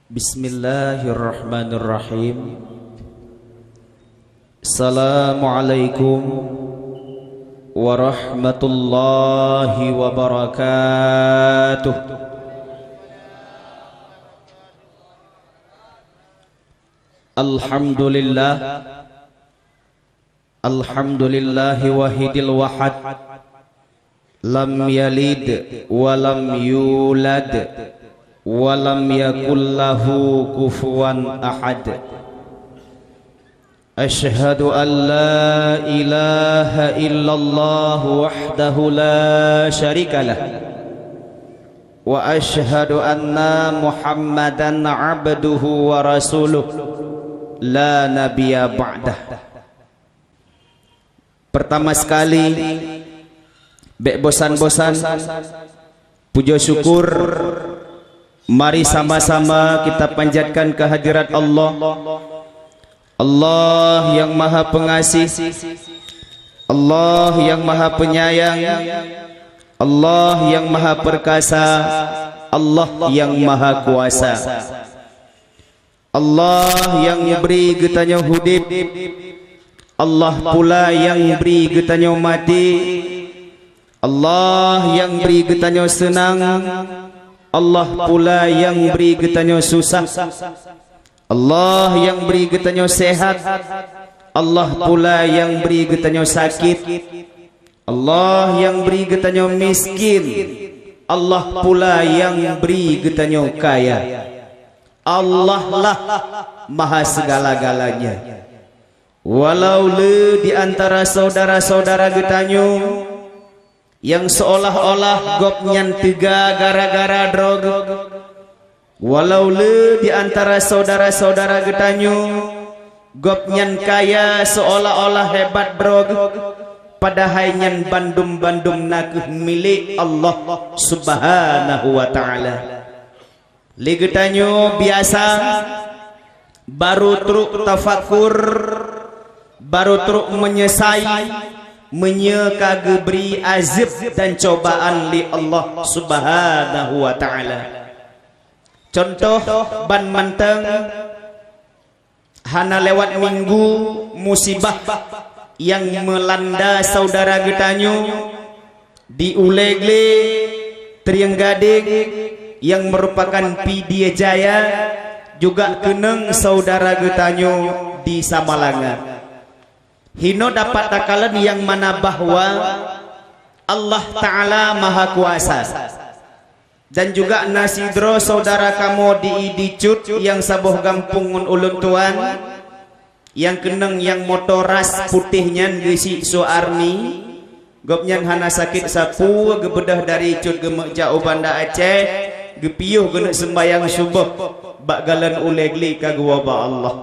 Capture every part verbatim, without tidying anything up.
Bismillahirrahmanirrahim. Assalamualaikum warahmatullahi wabarakatuh. Alhamdulillah. Alhamdulillahi wahidil wahad. Lam yalid wa lam yulad wa lam yakul lahu kufuwan ahad. Asyhadu an la ilaha illallah wahdahu la syarikalah. Wa asyhadu anna Muhammadan abduhu wa rasuluh la nabiyya ba'dah. Pertama sekali, bék bosan-bosan, puja syukur, mari sama-sama kita panjatkan kehadirat Allah. Allah yang Maha Pengasih, Allah yang Maha Penyayang, Allah yang Maha Perkasa, Allah yang Maha Kuasa. Allah yang bri geutanyoe udeb, Allah pula yang bri geutanyoe maté, Allah yang bri geutanyoe seunang, Allah pula yang bri geutanyoe susah, Allah yang bri geutanyoe sehat, Allah pula yang bri geutanyoe sakét, Allah yang bri geutanyoe miskin, Allah pula yang bri geutanyoe kaya. Allah lah maha segala-galanya. Walau le di antara saudara-saudara geutanyoe nyang seolah-olah gobnyan teuga gara-gara droe, walau le di antara saudara-saudara geutanyoe gobnyan kaya seolah-olah hebat droe, padahai nyan bandum-bandum na kheueh milék Allah Subhanahu wa Ta'ala. Lé geutanyoe biasa baru trok tafakur, baru trok meunyeusai meunyoe ka geubri azeueb dan cobaan lé Allah Subhanahu wa Ta'ala. Cuntoh, ban mantong hana lewat minggu musibah nyang meulanda saudara geutanyoe di Ulee Glé, Trienggadeng, nyang meurupakan Pidie Jaya, juga keunong saudara geutanyoe di Samalanga. Hinoe dapat takalon nyang mana bahwa Allah Ta'ala Maha Kuasa. Dan juga na sidroe saudara kamoe di Idi Cut nyang saboh gampông ngon ulôn tuan, nyang keunong nyang moto ras putéh nyan geuchik su army, gobnyan hana sakét sapeue, geubeudôh dari Cut geumeuk jak u Banda Aceh, geupiôh geuneuk seumbahyang suboh bak galon Ulee Glé ka geuwoe bak Allah.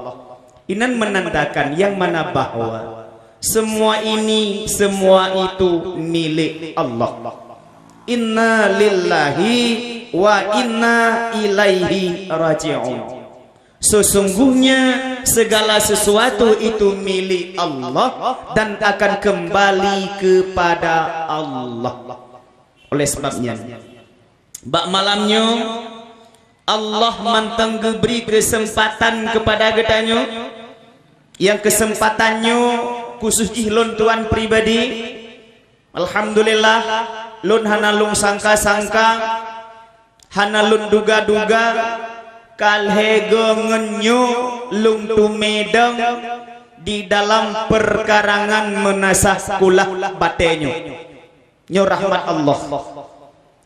Inan menandakan nyang mana bahwa semua ini, semua itu milik Allah. Inna lillahi wa inna ilaihi raji'un. Sesungguhnya segala sesuatu itu milik Allah dan akan kembali kepada Allah. Oleh sebabnya, bak malam nyoe, Allah mantong geubri keuseumpatan keupada geutanyoe. Nyang keuseumpatan nyoe khusos jih lôn tuan pribadi. Alhamdulillah, lôn hana lôn sangka-sangka, hana lôn duga-duga, ka lhée goe ngon nyoe lôn teumé dong di dalam peukarangan meunasah kulah batée nyoe. Nyoe rahmat Allah.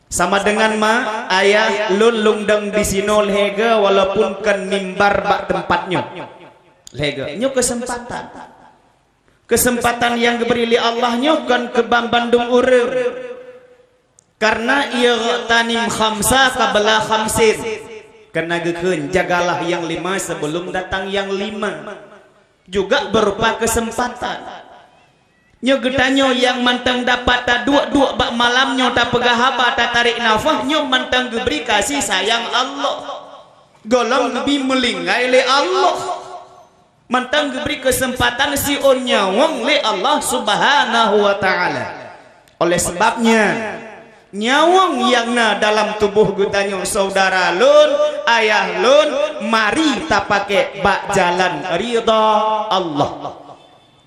Sama deungon ma, ayah, lôn lôn dong disinoe lhée goe walaupun kon mimbar bak teumpat nyoe. Lhée goe. Nyoe keuseumpatan. Keuseumpatan nyang geubri lé Allah nyoe kon keu banmandum ureuëng. Kareuna ightanim khamsa qabla khamsin. Kareuna geukheun, jagalah nyang lima sebelum datang nyang lima. Juga berupa keuseumpatan. Nyoe geutanyoe nyang mantong dapat taduek-duek bak malam nyoe tapeugah haba tatarek nafah nyoe mantong geubri kasih sayang Allah. Gohlom geubi meulinggai lé Allah. Mantong geubri keuseumpatan siôn nyawöng lé Allah Subhanahu wa Ta'ala. Oleh sebabnya, Nyawöng nyang na dalam tuboh geutanyoe, saudara lôn, ayah lôn, mari tapakék bak jalan ridha Allah.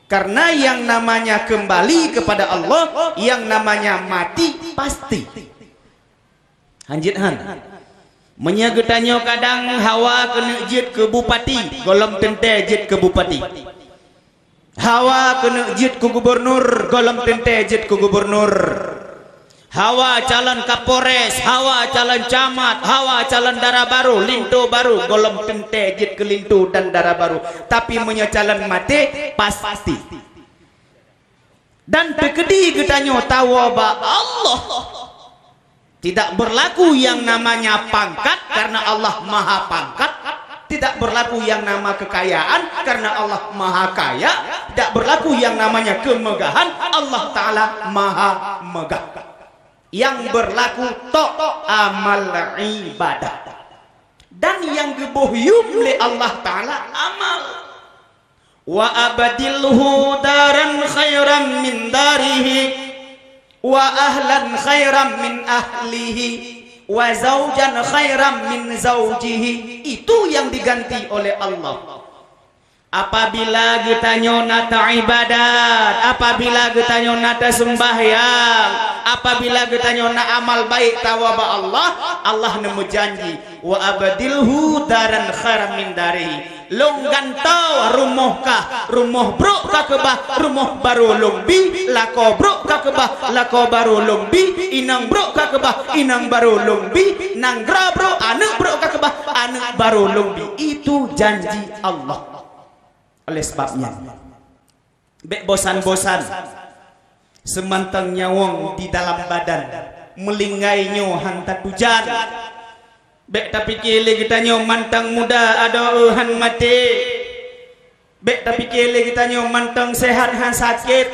Karena yang namanya kembali kepada Allah, yang namanya mati pasti. Hanjeuet han. Meunyoe geutanyoe kadang hawa keuneuk jeuet keu bupati, gohlom teuntée jeuet keu bupati. Hawa keuneuk jeuet keu gubernur, gohlom teuntée jeuet keu gubernur. Hawa calon kapolres, hawa calon camat, hawa calon dara barô, linto barô, gohlom teuntée jeuet keu linto dan dara barô. Tapi meunyoe calon maté, pasti. Dan teukeudi geutanyoe tawoe bak Allah. Tidak berlaku yang namanya pangkat, karena Allah maha pangkat. Tidak berlaku yang nama kekayaan, karena Allah maha kaya. Tidak berlaku yang namanya kemegahan, Allah Ta'ala maha megah. Yang berlaku tok amal ibadah. Dan yang geuboh yum lé Allah Ta'ala amal. "Wa abdilhu daran khairan min darihi, wa ahlan khairan min ahlihi, wa zaujan khairan min zaujihi." Itu yang diganti oleh Allah. Apabila geutanyoe na taibadat, apabila geutanyoe na taseumbahyang, apabila geutanyoe na amal baik tawoe bak Allah, Allah neumeujanji, "Wa abdilhu daran khairan min darihi." Lôn gantoe rumoh kah, rumoh brok ka keubah, rumoh barô lôn bi, lakoe brok ka keubah, lakoe barô lôn bi, inong brok ka keubah, inong barô lôn bi, nanggroe brok, aneuk brok ka keubah, aneuk barô lôn bi. Itu janji Allah. Oleh sebab nyan, bék bosan-bosan. Seumantong nyawöng di dalam badan, meulinggai nyoe han tatujan. Bék tapike lé geutanyoe mantong muda adoe han maté. Bék tapike lé geutanyoe mantong seuhat han sakét.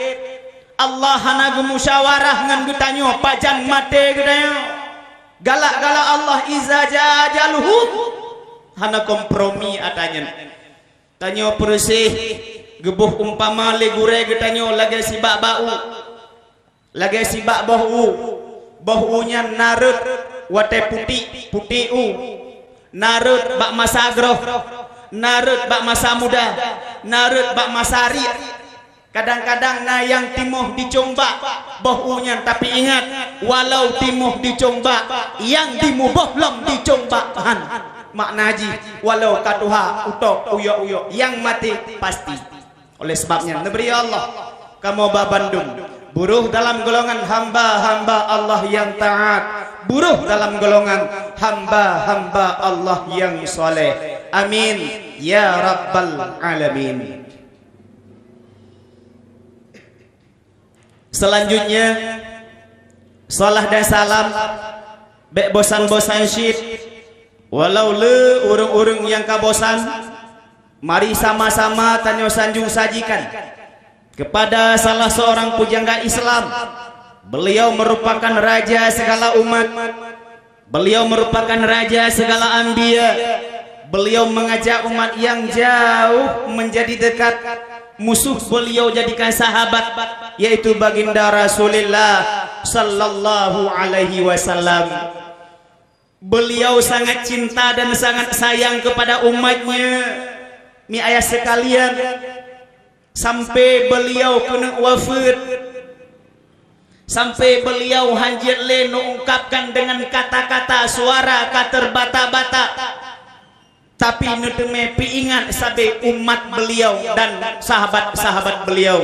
Allah hana geumusyawarah ngon geutanyoe pajan maté geutanyoe. Galak-galak Allah, iza jaa ajaluhum, hana kompromi ata nyan. Tanyoe peureuseh, geuboh umpama lé gurée geutanyoe lagée sibak bak u, lagée sibak boh u. Boh u nyan na rhot watée putik, putik u, na rhot bak masa groh, na rhot bak masa muda, na rhot bak masa riek. Kadang-kadang na nyang timoh dicong bak boh u nyan, tapi ingat, walau timoh dicong bak, nyang dimuboh lom dicong bak han. Makna jih, walau ka tuha, utôb, uyok-uyok, nyang maté pasti. Oleh sebab nyan, neubri Allah kamoe ba bandum, buroh dalam golongan hamba-hamba Allah nyang taat, buroh dalam golongan hamba-hamba Allah nyang saleh. Amin ya rabbal alamin. Selanjutnya, salah dan salam, bék bosan-bosan cit, walau le ureuëng-ureuëng nyang ka bosan, mari sama-sama tanyoe sanjung sajikan kepada salah seorang pujangga Islam. Beliau merupakan raja segala umat. Beliau merupakan raja segala anbiya. Beliau mengajak umat yang jauh menjadi dekat. Musuh beliau jadikan sahabat, yaitu Baginda Rasulullah sallallahu alaihi wasallam. Beliau sangat cinta dan sangat sayang kepada umatnya. Mi ayah sekalian, sampai beliau keuneuk wafeuet, sampai beliau hanjeuet lé neuungkapkan dengan kata-kata, suara ka terbata-bata, tapi neuteumé peuingat sabe umat beliau dan sahabat-sahabat beliau.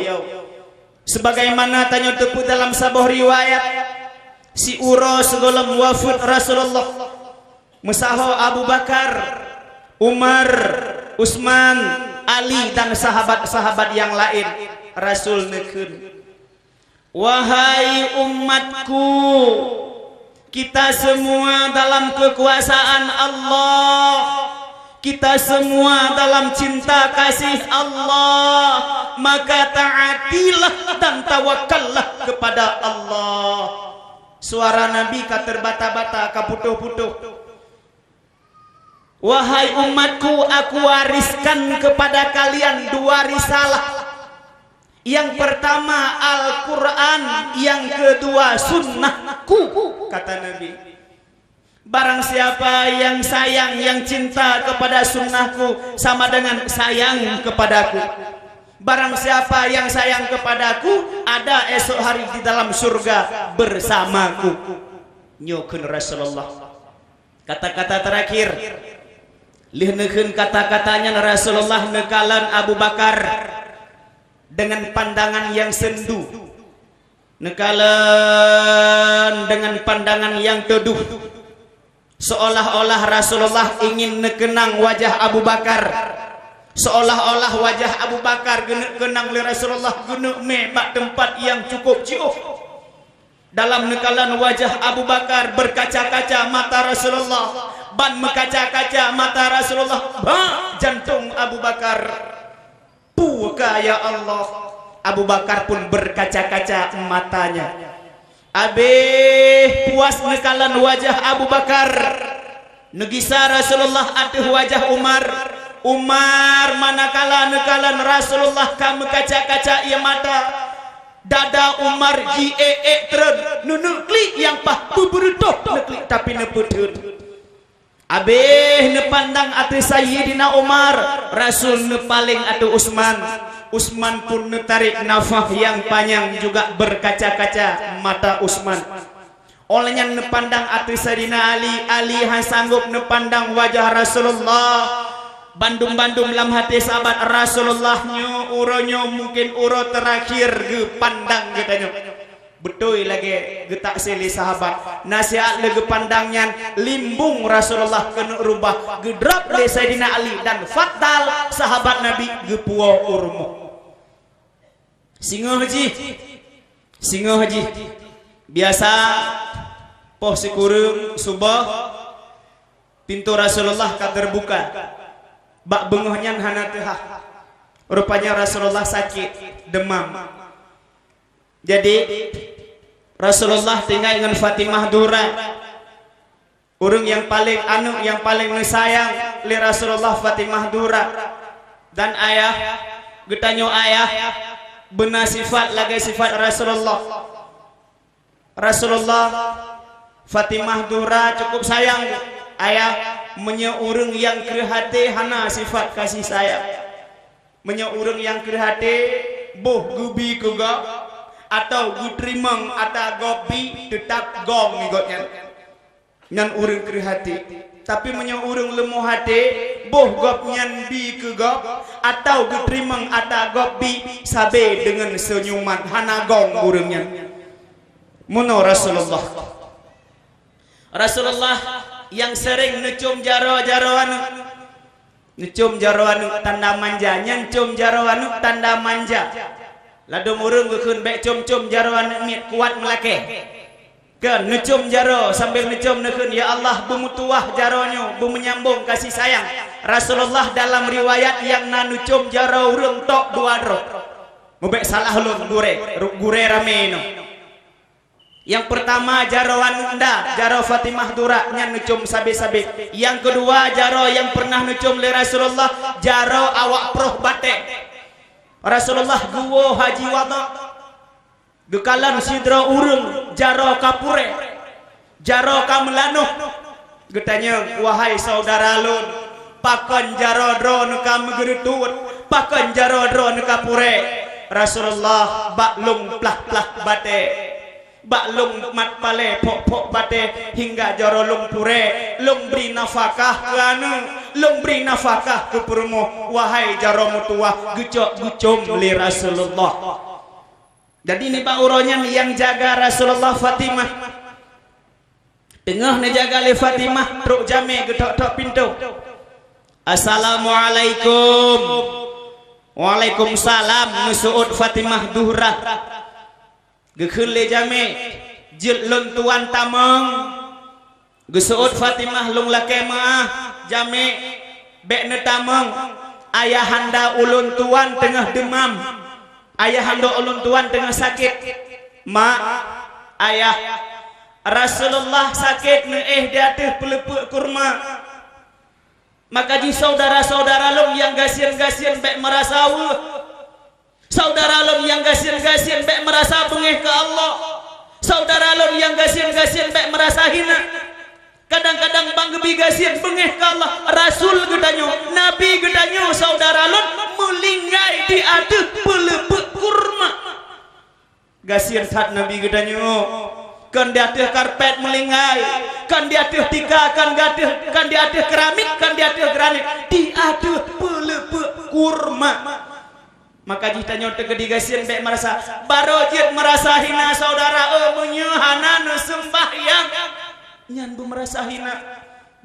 Sebagaimana tanyoe teupeu dalam saboh riwayat, siuroe sigohlom wafeuet Rasulullah, meusaho Abu Bakar, Umar, Utsman, Ali, dan sahabat-sahabat yang lain, Rasul neukheun, "Wahai umatku, kita semua dalam kekuasaan Allah, kita semua dalam cinta kasih Allah, maka taatilah dan tawakallah kepada Allah." Suara Nabi ka terbata-bata, ka putôh-putôh. "Wahai umatku, aku wariskan kepada kalian dua risalah. Yang pertama Al-Quran, yang kedua sunnahku, kata Nabi. Barang siapa yang sayang, yang cinta kepada sunnahku, sama dengan sayang kepadaku. Barang siapa yang sayang kepadaku, ada esok hari di dalam surga bersamaku. Nyoe kheun Rasulullah. Kata-kata terakhir. Lheueh neukheun kata-kata nyan, Rasulullah neukalon Abu Bakar dengan pandangan yang sendu. Neukalon dengan pandangan yang teduh. Seolah-olah Rasulullah ingin neukeunang wajah Abu Bakar. Seolah-olah wajah Abu Bakar geuneuk keunang lé Rasulullah, geuneuk mé bak teumpat yang cukup jiôh. Dalam neukalon wajah Abu Bakar, berkaca-kaca mata Rasulullah, ban meukaca-kaca mata Rasulullah bak jantong Abu Bakar. Peue ka, ya Allah? Abu Bakar pun berkaca-kaca matanya. Abéh puas neukalon wajah Abu Bakar, neugisa Rasulullah ateueh wajah Umar. Umar manakala neukalon Rasulullah ka meukaca-kaca ie mata, dada Umar jiék-ék treun, neuneuk klik nyang paih, beubeureutoh neuklik tapi neupeutheun. Abéh neupandang ateueh Sayyidina Umar, Rasul neupaleng ateueh Utsman. Utsman pun neutarek nafah nyang panyang, juga berkaca-kaca mata Utsman. Óh lheueh nyan neupandang ateueh Saidina Ali, Ali han sanggob neupandang wajah Rasulullah. Bandum-bandum lam até sahabat, Rasulullah nyoe uroe nyoe mungken uroe teurakhir geupandang geutanyoe. Beutôi lagée geutaksi lé sahabat, nasihat lé geupandang nyan limbong Rasulullah keuneuk rubah, geudrop lé Saidina Ali dan fatal sahabat Nabi geupuwoe u rumoh. Singoh jih, singoh jih. Biasa poh sikureueng suboh, pintoe Rasulullah ka teubuka. Bak beungoh nyan hana teuhah. Rupanya Rasulullah sakét, deumam. Jadi, Rasulullah tinggai ngon Fatimah Zahra. Ureuëng nyang paleng, aneuëk nyang paleng neusayang lé Rasulullah, Fatimah Zahra. Dan ayah, geutanyoe ayah, beuna sifat lagée sifat Rasulullah. Rasulullah, Fatimah Zahra cukup sayang. Ayah, meunyoe ureuëng nyang kreueh até hana sifat kasih sayang. Meunyoe ureuëng nyang kreueh até, boh geubi keu gob, atawa geuteurimong ata gob bi, teutab gong ngon gobnyan. Nyan ureuëng kreueh até. Tapi meunyoe ureuëng leumoh até, boh gobnyan bi keu gob, atawa geuteurimong ata gob bi, sabe deungon seunyuman, hana gong ureuëng nyan. Meunoe Rasulullah. Rasulullah nyang seuréng neucom jaroe-jaroe aneuëk. Neucom jaroe aneuëk tanda manja, nyan com jaroe aneuëk tanda manja. Ladôm ureuëng geukheun bék com-com jaroe aneuëk miet, kuat meulakée. Keu neucom jaroe sambil neucom neukheun, "Ya Allah, beumeutuwah jaroe nyoe, beumeunyambong kasih sayang." Rasulullah dalam riwayat nyang na neucom jaroe ureuëng tok dua droe. Meubék salah lôn gurée, ru-, gurée ramé nyoe. Nyang peurtama jaroe aneuëk nda, jaroe Fatimah Zahra nyan neucom sabe-sabe. Nyang keudua jaroe nyang peureunah neucom lé Rasulullah, jaroe awak proh batée. Rasulullah geuwoe haji wada, geukalon sidroe ureuëng jaroe ka purée, jaroe ka meulanoh. Geutanyong, "Wahai syedara lôn, pakon jaroe droeneuh ka meugeureutuet? Pakon jaroe droeneuh ka purée?" "Rasulullah, bak lôn plah-plah batée, bak lôn mat palée phok-phok batée hingga jaroe lôn purée, lôn bri nafakah keu aneuëk, lôn bri nafakah keu peurumoh, wahai jaroe meutuwah," geucok geucom lé Rasulullah. Jadi nibak uroe nyan nyang jaga Rasulullah Fatimah. Teungoh neujaga lé Fatimah, trok jamé geutok-tok pintoe. "Assalamualaikum." "Waalaikumsalam," neuseuôt Fatimah Zahra. Geukheun lé jamé, "Jeuet lôn tuan tamong." Geuseuôt Fatimah, "Lôn lakée meuáh, jamé, bék neutamong. Ayahanda ulôn tuan teungoh deumam. Ayahanda ulôn tuan teungoh sakét." "Mak, ayah, Rasulullah sakét neuéh di ateueh peuleupeuek kurma. Maka jih syedara-syedara lôn nyang gasien-gasien bék meurasa weueh. Saudara lôn nyang gasien-gasien bék meurasa beungéh keu Allah. Saudara lôn nyang gasien-gasien bék meurasa hina. Kadang-kadang ban geubi gasien beungéh keu Allah. Rasul geutanyoe, Nabi geutanyoe, saudara lôn meulinggai di ateueh peuleupeuk kurma. Gasien that Nabi geutanyoe. Kon di ateueh karpet meulinggai, kon di ateueh tika, kon di ateueh, kon di ateueh keramik, kon di ateueh granit, di ateueh peuleupeuk kurma. Maka jih tanyoe teukeudi gasien bék meurasa, barô jeuet meurasa hina saudara, eh, meunyoe hana neuseumbahyang. Nyan beumeurasa hina.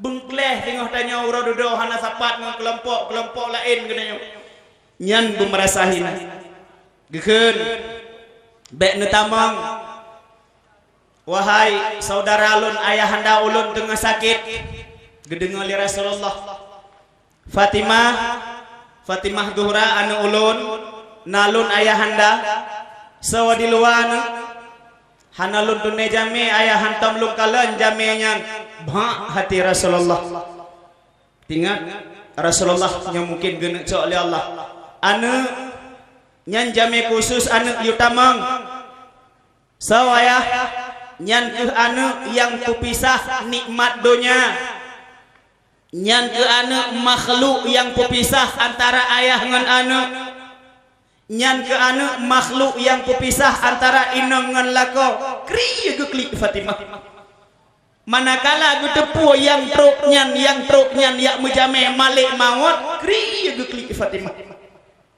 Beungkléh teungoh tanyoe uroe dudoe hana sapat ngon keulompok-keulompok laén geutanyoe. Nyan beumeurasa hina. Geukheun, bék neutamong. Wahai saudara lôn, ayahanda ulôn teungoh sakét, geudeungoe lé Rasulullah. Fatimah, Fatimah Zuhra aneuëk ulôn, na lôn ayahanda, soe di luwa aneuëk, hana lôn tuné jamé, ayah hantom lôn kalon jamé nyan, bak hati Rasulullah. Ingat, Rasulullah nyoe mungken geuneuk cok lé Allah. Aneuëk, nyan jamé khusus aneuëk yue tamong. Soe ayah, nyan kheueh aneuëk nyang peupisah nikmat donya. Nyan kheueh aneuëk makhluk nyang peupisah antara ayah ngon aneuëk. Nyan kheueh aneuëk makhluk nyang peupisah antara inong ngon lakoe. Kri geuklik Fatimah. Manakala geuteupeue nyang trok nyan, nyang trok nyan jak meujamé malek mawöt, kri geuklik Fatimah.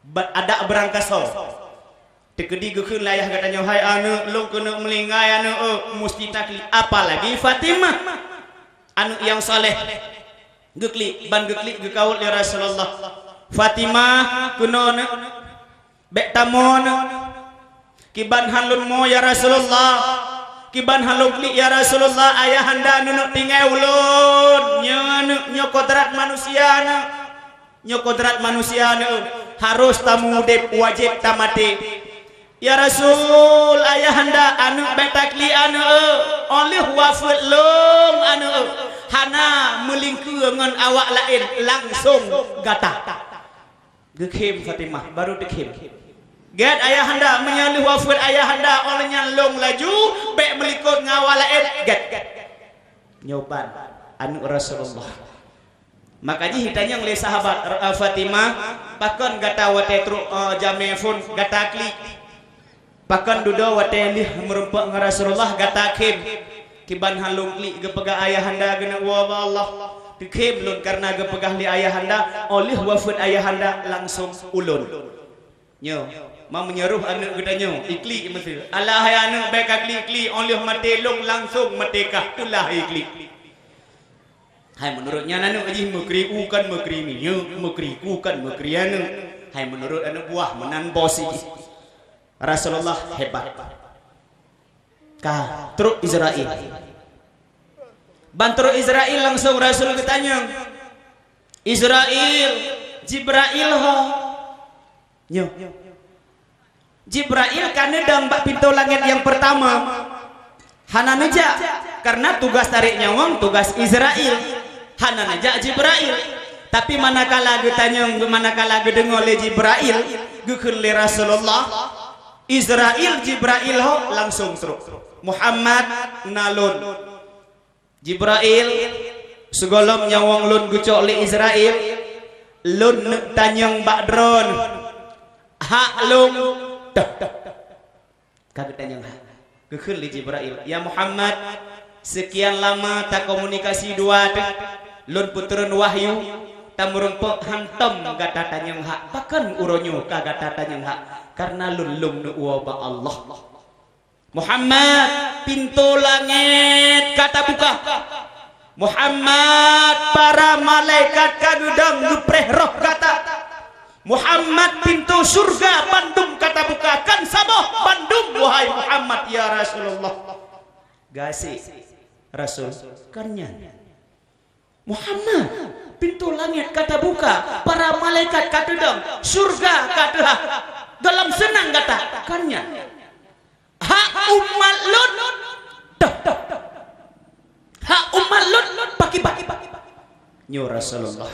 Ba-, adak beurangkasoe. Teukeudi geukheun lé ayah geutanyoe, "Hai aneuëk, lôn keuneuk meulinggai aneuëk, eh, musti taklik, apalagi Fatimah, aneuëk nyang saleh." Geuklik, ban geuklik geukawöt lé Rasulullah. "Fatimah, keunoe aneuëk." Bék tamoe aneuëk. Kiban han lôn mo ya Rasulullah. Kiban han lôn klik ya Rasulullah, ayahanda neuneuk tinggai ulôn. Nyoe aneuëk, nyoe kodrat manusia aneuëk. Nyoe kodrat manusia aneuëk. Harôh tameudeb, wajéb tamaté. Ya Rasul, ayahanda, aneuëk bék taklik aneuëk. Óh lheueh wafeuet lôn aneuëk. Hana meulingkeue ngon awak laén, langsong gata. Geukhem Fatimah, barô teukhém. Gét ayahanda, meunyoe lheueh wafeuet ayahanda, óh lheueh nyan lôn laju, bék meulikot ngon awak laén, gét. Nyoe ban, aneuëk Rasulullah. Maka jih itanyong lé sahabat, eh, Fatimah, "Pakon gata watée trok, eh, jamé phon gata klik?" Pakon dudoe watée lheueh meurumpok ngon Rasulullah gata khém? Kiban han lôn klik geupeugah ayahanda geuneuk woe bak Allah. Teukhém lôn kareuna geupeugah lé ayahanda, óh lheueh wafeuet ayahanda langsong ulôn. Nyoe, ma meunyoe roh aneuëk geutanyoe, iklik meuseue. Alah hai aneuëk, bék ka klik-klik, óh lheueh maté lôn langsong maté kah, teulah iklik. Hai meunurot nyan aneuëk jih meukri u kan meukri minyeuk, meukri ku kan meukri aneuëk. Hai meunurot aneuëk buah meunan bos jih. Rasulullah hebat. Ka trok Israel. Ban trok Israel langsong Rasul geutanyong, "Israel, Jibrail ho?" Nyoe. Jibrail ka neudong bak pintoe langét nyang peurtama. Hana neujak, kareuna tugaih tarék nyawöng tugaih Israel. Hana neujak Jibrail. Tapi manakala geutanyong, manakala geudeungoe lé Jibrail, geukheun lé Rasulullah, "Israel, Jibrail ho?" Langsong trok. "Muhammad, na lôn." "Jibrail, sigohlom nyawöng lôn geucok lé Israel, lôn neuk tanyong bak droeneuh. Hak lôn toh?" Ka geutanyong hak. Geukheun lé Jibrail, "Ya Muhammad, seukian lama takomunikasi dua teuh, lôn peutron wahyu, tameurumpok hantom gata tanyong hak. Pakon uroe nyoe ka gata tanyong hak? Kareuna lôn lôn neuwoe bak Allah." "Muhammad, pintoe langét ka tabuka. Muhammad, para malaikat ka geudong geupreh roh gata. Muhammad, pintoe syurga bandum ka tabuka. Kon saboh bandum, wahai Muhammad, ya Rasulullah." Gasien Rasul, "Kon nyan." "Muhammad, pintoe langét ka tabuka, para malaikat ka teudong, syurga ka teuhah. Gohlom seunang gata?" "Kon nyan." "Hak umat lôn toh? Hak umat lôn pakriban?" Nyoe Rasulullah.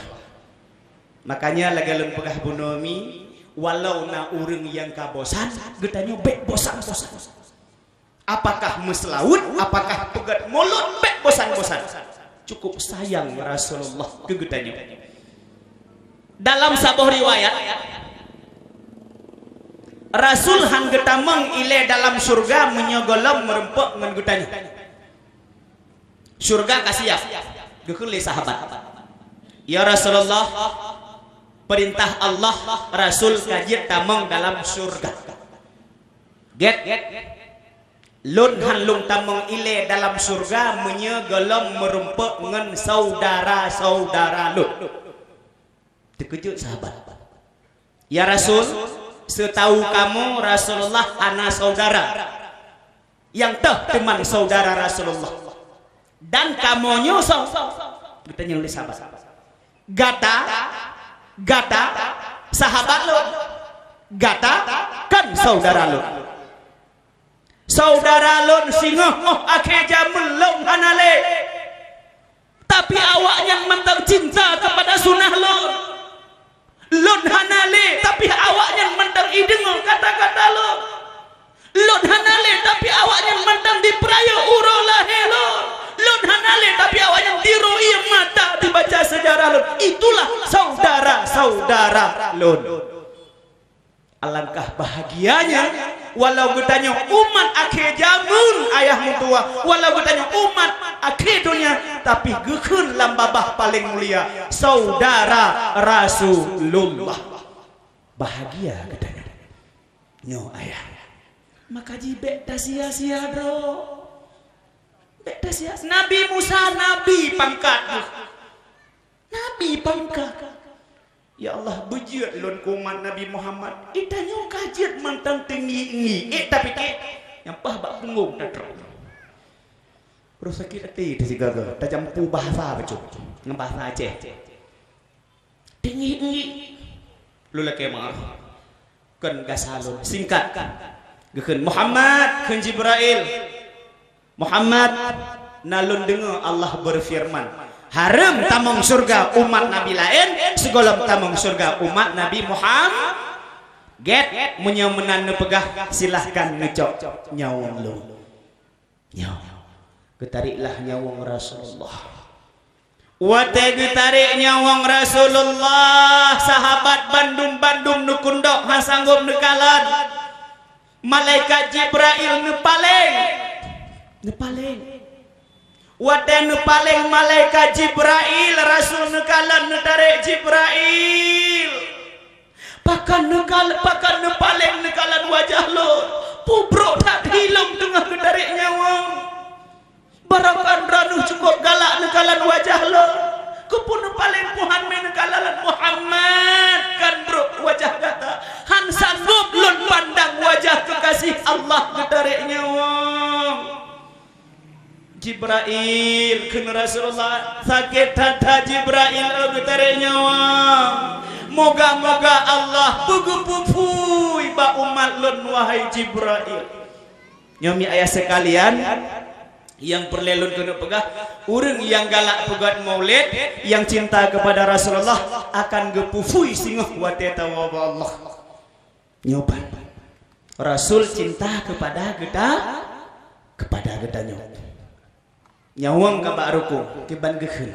Makanya lagée lôn peugah bunoe mi, Walau na ureuëng nyang ka bosan, geutanyoe bék bosan-bosan. Apakah meuseulaweuet, apakah peugét mulod, bék bosan-bosan. Cukup sayang Rasulullah keu geutanyoe. Dalam saboh riwayat, Rasul han geutamong ilée dalam syeuruga meunyoe gohlom meurumpok ngon geutanyoe. Syeuruga ka siap, geukheun lé sahabat, "Ya Rasulullah, peurintah Allah, Rasul ka jeuet tamong dalam syeuruga." Gét, lôn han lôn tamong ilée dalam syeuruga meunyoe gohlom meurumpok ngon saudara-saudara lôn. Teukeujot sahabat. "Ya Rasul, seutahu kamoe Rasulullah hana saudara. Nyang toh teuma saudara Rasulullah. Dan kamoe nyoe soe?" Geutanyong lé sahabat. "Gata, gata, sahabat lôn. Gata kon saudara lôn. Saudara lôn singoh óh akhé jamén lôn hana lé. Tapi awaknyan mantong cinta keupada sunnah lôn. Lôn hana lé, tapi awaknyan mantong ideungoe kata-kata lôn. Lôn hana lé, tapi awaknyan mantong dipeurayeuk uroe lahé lôn. Lôn hana lé, tapi awaknyan diruyee mata dibaca seujarah lôn. Itulah saudara-saudara lôn." Alangkah bahagianya, walau geutanyoe umat akhé jamén, ayah meutuwah, walau geutanyoe umat akhé donya, tapi geukheun lam babah paleng mulia, saudara Rasulullah. Bahagia geutanyoe. Nyoe ayah. Maka jih bék tasia-sia droe. Bék tasia. Nabi Musa nabi pangkat geuh. Nabi pangkat. "Ya Allah, beujeuet lôn keu umat Nabi Muhammad." Geutanyoe ka jeuet mantong teungiek-ngiek, ék tapike nyang paih bak punggong tatrok. Roh sakét até teusigaga, tajampu bahasa bacut ngon bahasa Aceh. Teungiek-ngiek. Lôn lakée meu'ah. Kon gasa lôn. Singkat. Geukheun, "Muhammad," kheun Jibrail. "Muhammad, na lôn deungoe Allah beufeureuman, hareuem tamong syeuruga umat nabi laén, sigohlom tamong syeuruga umat Nabi Muhammad. Gét, meunyoe meunan neupeugah, silahkan neucok nyawöng lôn." Nyoe, geutarek lah nyawöng Rasulullah. Watée geutarek nyawöng Rasulullah, sahabat bandum-bandum neukundok, hana sanggob neukalon. Malaikat Jibrail neupaleng. Neupaleng. Watée neupaleng malaikat Jibrail, Rasul neukalon, neutarek Jibrail. Pakon neukal-, pakon neupaleng neukalon wajah lôn? Peubrok that hilom teungoh geutarek nyawöng. Barangkan droeneuh cukôp galak neukalon wajah lôn. Keupeue neupaleng peuhan mé neukalon Muhammad, kan brok wajah gata? Hán sanggob lôn pandang wajah keukaséh Allah geutarek nyawöng. Jibrail, kheun Rasulullah, sakét that-that Jibrail, oh, geutarek nyawöng. Moga-moga Allah beugeupeu phui bak umat lôn, wahai Jibrail. Nyoe mi ayah seukalian, nyang peureulée lôn keuneuk peugah, ureuëng nyang galak peugét maulid, nyang cinta keupada Rasulullah, akan geupeu phui singoh watée tawoe bak Allah. Nyoe ban. Rasul cinta keupada geuta-, keupada geutanyoe. Nyawöng ka bak rukung, kiban geukheun.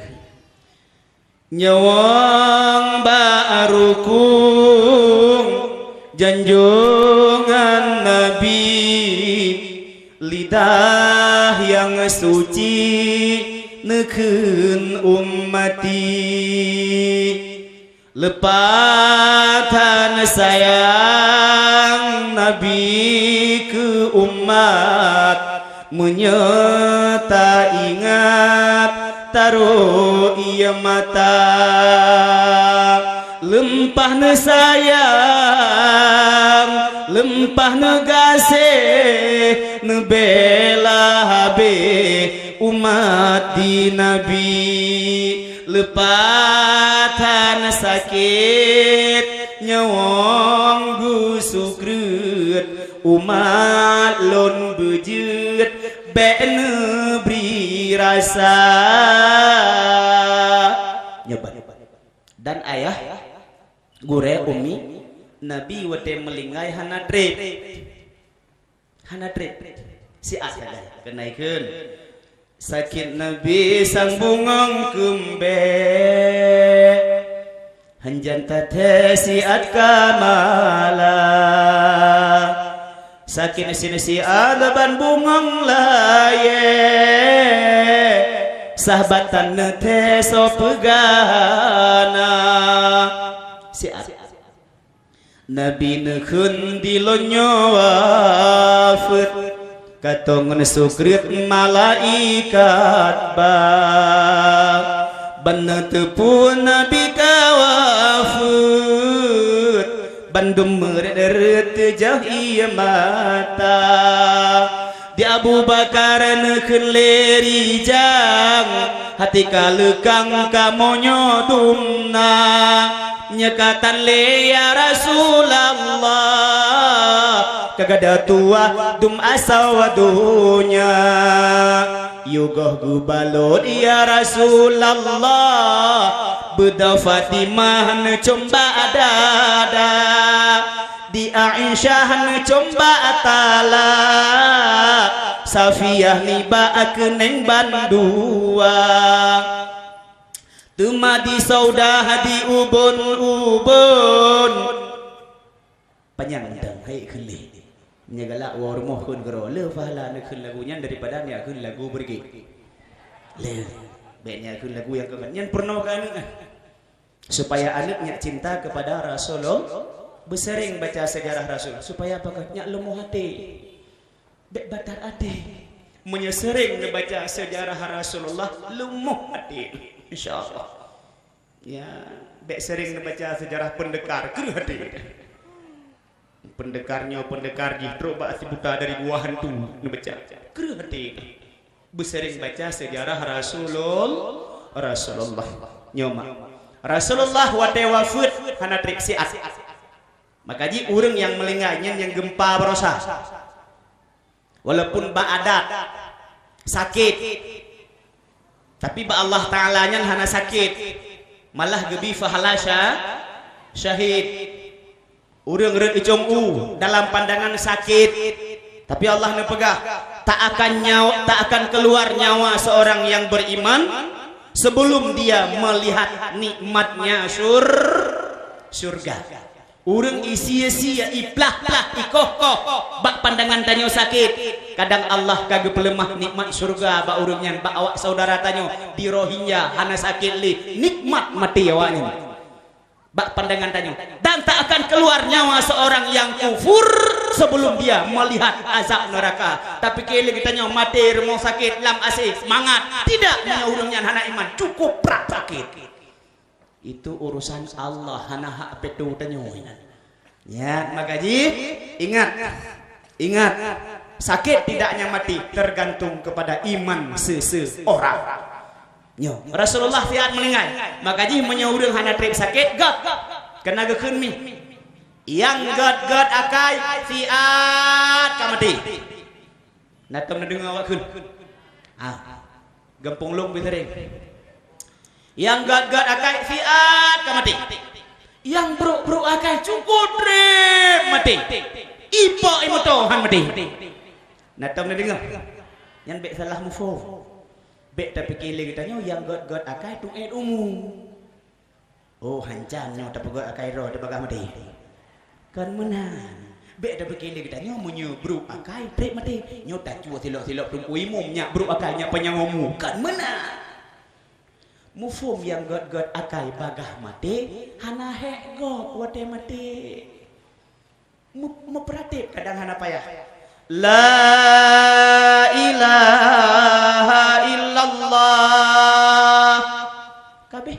Nyawöng bak rukung, janjongan Nabi, lidah nyang suci neukheun ummati. Leupah that sayang Nabi keu umat, meunyoe taingat tarok ie mata. Leumpah neusayang, leumpah neugaséh, neubela habéh umat di Nabi. Leupah that sakét nyawöng geusukreut, umat lôn beujeuet bék neubri rasa. Nyoe ban. Dan ayah, gurée, ummi, Nabi watée meulinggai hana treb. Hana treb. Siat sagai. Keunaikheun. Sakét Nabi sang bungöng keumbée. Hanjan tathée siat ka mala. Sakét neusi-neusi ban bungöng layée. Sahbatan neuthée soe peugah hana. Siat. Nabi neukheun di lôn nyoe wafeuet, ka tô ngon sukrit malaikat ba. Ban neuteupeue Nabi ka wafeuet, bandum meuret-ret teujoh ie mata. Di Abu Bakar neukheun lé rijang, hati ka leukang kamoe nyoe dum na. Nyoe ka tan lé ya Rasulullah, ka gata tuwah dum asoe donya. Yue goh geubalot ya Rasulullah, beudôh Fatimah neucom bak dada. Di Aisyah neucom bak tala, Safiyah nibak keuneung bandua. Teuma di Saudah di ubon-ubon. Panyang mantong, hai kheun lé. Meunyoe galak woe rumoh kheun keudroe, le pahala neukheun lagu nyan daripada neukheun lagu beureuguek. Le, bék neukheun lagu nyang keu nyan peurunoe keu aneuk, eh. Supaya aneuk nyak cinta kepada Rasulullah, beuseuring baca sejarah Rasul. Supaya apa kah? Nyak leumoh até. Bék batat até. Meunyoe seuring neubaca sejarah Rasulullah, leumoh até. Insya Allah. Ya, bék seuring neubaca sejarah peundekar, kreueh até. Peundekar nyoe, peundekar jih, trok bak si buta dari gua hantu neubaca. Kreueh até. Beuseuring baca sejarah Rasulul-, Rasulullah. Nyoe mak. Rasulullah watée wafeuet hana treb siat. Maka jih ureuëng nyang meulinggai nyan nyang geumpa barosa. Walaupun bak adat sakét, tapi bak Allah Taala nyan hana sakét, malah geubri pahala sya-, syahid. Ureuëng rhot icong u dalam pandangan sakét, tapi Allah neupeugah, "Tak akan nyaw-, tak akan keluar nyawa seorang yang beriman sebelum dia melihat nikmatnya sur-, surga." Ureuëng isie-sie, iplah-plah, ikoh-koh bak pandangan tanyoe sakét, kadang Allah ka geupeuleumah nikmat syurga bak ureuëng nyan, bak awak saudara tanyoe di Rohingya hana sakét lé, nikmat maté awak nyan. Bak pandangan tanyoe, dan tak akan keluar nyawa seorang yang kufur sebelum dia melihat azab neraka. Tapi keu lé geutanyoe maté rumoh sakét lam asé mangat, tidak, meunyoe ureuëng nyan hana iman, cukup brat sakét. Itu urusan Allah, hana hak peue tanyoe nyan. Ya, maka jih, ingat. Ingat, sakét tidaknya mati tergantung kepada iman seseorang. Nyoe, Rasulullah siat meuninggai. Maka jih meunyoe ureuëng hana treb sakét, göt. Keunan geukheun mi. Nyang göt-göt akai siat ka maté. Na tom neudeungoe awak kheun? Ah, gampông lôn beuseuring. Nyang göt-göt akai siat ka maté. Nyang brôk-brôk akai cukôp treb maté. Ipok imoto han maté. Na tom neudeungoe? Nyan bék salah muphom. Bék tapike lé geutanyoe nyang göt-göt akai tuét umu. Oh, hancam nyoe tapeugöt akai droe teuh bagaih maté. Kan meunan. Bék tapike lé geutanyoe meunyoe brôk akai treb maté. Nyoe tacue silop-silop teungku imum nyak brôk akai nyak panyang umu. Kan meunan. Muphom nyang göt-göt akai bagaih maté, hana hék gob watée maté. Meu-, meupeuratéb kadang hana payah. La ilaha illallah. Kabéh.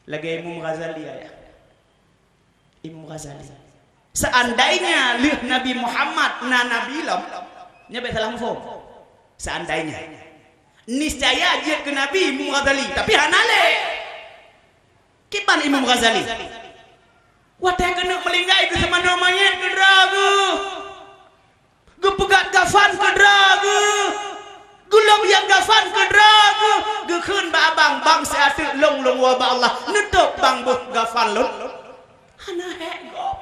Lagée Imam Ghazali ayah. Imam Ghazali. Seandainya lheueh Nabi Muhammad na nabi lom, nyoe bék salah muphom. Seandainya. Niscaya jeuet keu nabi Imam Ghazali, tapi hana lé. Kiban Imam Ghazali. Watée keuneuk meulinggai geuseumanoe manyét keu droe geuh. Geupeugöt gafan keu droe geuh. Geulôb nyang gafan keu droe geuh. Geukheun bak abang, "Bang, siat teuk lôn, lôn woe bak Allah. Neutôb bang beuh gafan lôn." Hana hék gob.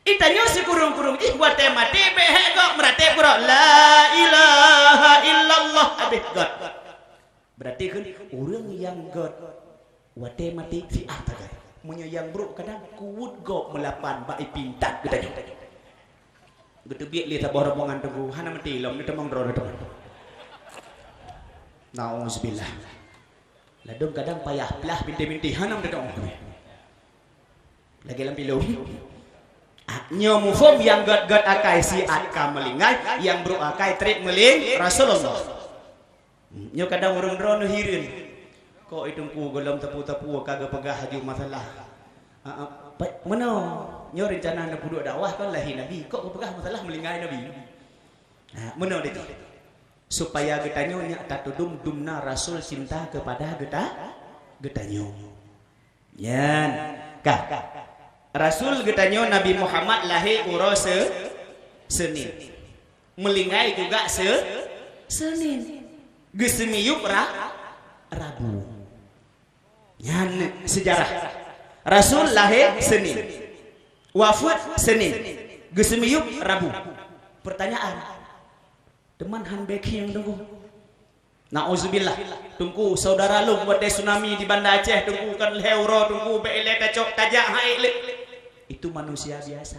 Itanyoe sikurong-kurong jih watée maté bék hék gob meuratéb keudroe, "La ilaha illallah," habéh göt. Berarti kan ureuëng nyang göt watée maté siat sagai. Meunyoe nyang brok kadang kuwuet gob meulapan bak ipintat geutanyoe. Geuteubiet lé saboh rombongan teungku, hana meuti lom, neuteumong droe neuteumong. Nauzubillah. Ladôm kadang payah plah binti-binti, hana meuti teumong. Lagée lam filem. Ah, nyoe muphom nyang göt-göt akai siat ka meulinggai, nyang brok akai treb meuling Rasulullah. Nyoe kadang ureuëng droeneuh hireuen. Kok i teungku gohlom teupeu-teupeu ka geupeugah laju masalah. Ah, ah, meunoe, nyoe reuncana neupeuduek dakwah kan lahé Nabi. Kok geupeugah masalah meulinggai Nabi? Ah, meunoe deh. Supaya geutanyoe nyak tatudum dumna Rasul cinta kepada geuta, geutanyoe. Nyan ka. Rasul geutanyoe Nabi Muhammad lahé uroe se-, Senin. Meulinggai juga se-, Senin. Geuseumiyueb ra-, Rabu. Nyan seujarah. Rasul lahé Senin. Wafeuet Senin. Geuseumiyueb Rabu. Pertanyaan. Teuma han bék khieng teungku. Nauzubillah. Teungku, saudara lôn watée tsunami di Banda Aceh, teungku, kan lhée uroe teungku bék ilée tacok tajak hai lé. Itu manusia biasa.